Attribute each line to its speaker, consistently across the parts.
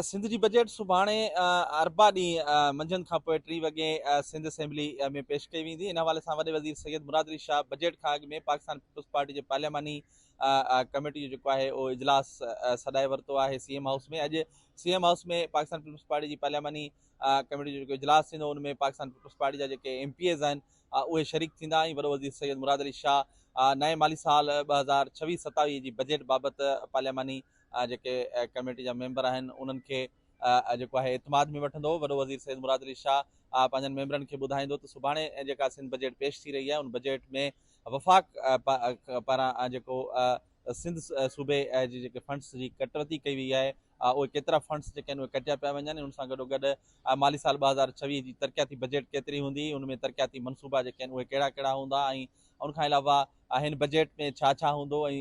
Speaker 1: سنڌ جي بجيٽ سڀاڻي اربع ڏينهن منجهند کانپوء ٽي وڳي سنڌ اسيمبلي ۾ پيش ڪئي ويندي. ان حوالي سان وڏي وزير سيد مراد علي شاهه بجيٽ کان اڳ ۾ پاڪستان پيپلز پارٽي جي پارلياماني ڪميٽي جو جيڪو آهي اهو اجلاس سڏائي ورتو آهي. سي ايم هائوس ۾ اڄ C M house ۾ Pakistan Peoples Party جي پارلياماني ڪميٽي جو جيڪو اجلاس ٿيندو ان ۾ پاڪستان پيپلز پارٽي جا جيڪي ايم پي ايز آهن اهي شريڪ ٿيندا ۽ وڏو وزير سيد مراد علي شاهه نئين مالي سال 2026 27 جي بجيٽ بابت پارلياماني جيڪي ڪميٽي جا ميمبر آهن انهن کي جيڪو آهي اعتماد ۾ وٺندو. وڏو وزير سيد مراد علي شاهه پنهنجن ميمبرن کي ٻڌائيندو ته سڀاڻي جيڪا سنڌ بجيٽ پيش ٿي رهي آهي ان بجيٽ ۾ وفاق پاران جيڪو سنڌ صوبي جي جيڪي فنڊز جي ڪٽوتي ڪئي وئي آهي اهي ڪيترا فنڊز جيڪي آهن اهي ڪٽيا پيا وڃن ان سان گڏو گڏ مالي سال 2026 جي ترقياتي بجيٽ ڪيتري هوندي ان ۾ ترقياتي منصوبا جيڪي آهن اهي ڪهڙا ڪهڙا هوندا ۽ ان کان علاوه هن بجيٽ ۾ ڇا ڇا هوندو ۽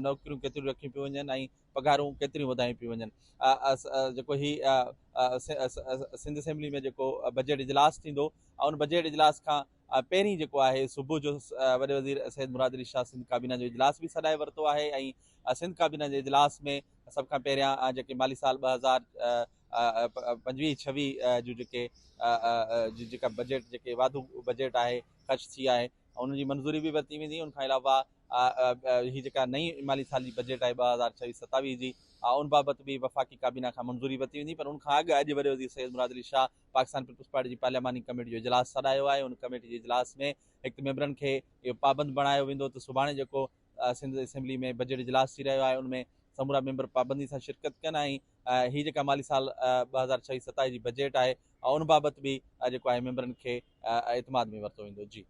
Speaker 1: نوڪريون ڪيتريون رکيون پيون وڃن ۽ پگهارون ڪيتريون وڌايون پيون وڃن. جيڪو هي سنڌ اسيمبلي ۾ جيڪو بجيٽ اجلاس ٿيندو ان بجيٽ اجلاس کان پهرين جيڪو آهي صبح جو وڏي وزير سيد مراد علي شاهه سنڌ ڪابينا جو اجلاس به سڏائي ورتو آهي ۽ سنڌ ڪابينا جي اجلاس ۾ سڀ کان پهريان جيڪي مالي سال 2025 26 جون جيڪي جيڪا بجيٽ جيڪي واڌو بجيٽ آهي خرچ ٿي آهي ان جي منظوري به ورتي ويندي. ان کان علاوه هي جيڪا نئين مالي سال جي بجيٽ آهي 2026 27 جي ان بابت به وفاقي ڪابينا کان منظوري ورتي ويندي پر ان کان اڳ اڄ وڏي وزير سيد مراد علي شاهه پاڪستان پيپلز پارٽي جي پارلياماني ڪميٽي جو اجلاس سڏايو آهي. ان ڪميٽي جي اجلاس ۾ هڪ ته ميمبرن کي اهو پابند بڻايو ويندو ته سڀاڻي جيڪو سنڌ اسيمبلي ۾ بجيٽ اجلاس ٿي رهيو آهي ان ۾ سمورا ميمبر پابندي سان شرڪت ڪن ۽ هي جيڪا مالي سال 2026 27 جي بجيٽ آهي ان بابت به جيڪو آهي ميمبرن کي اعتماد ۾ ورتو ويندو. جي.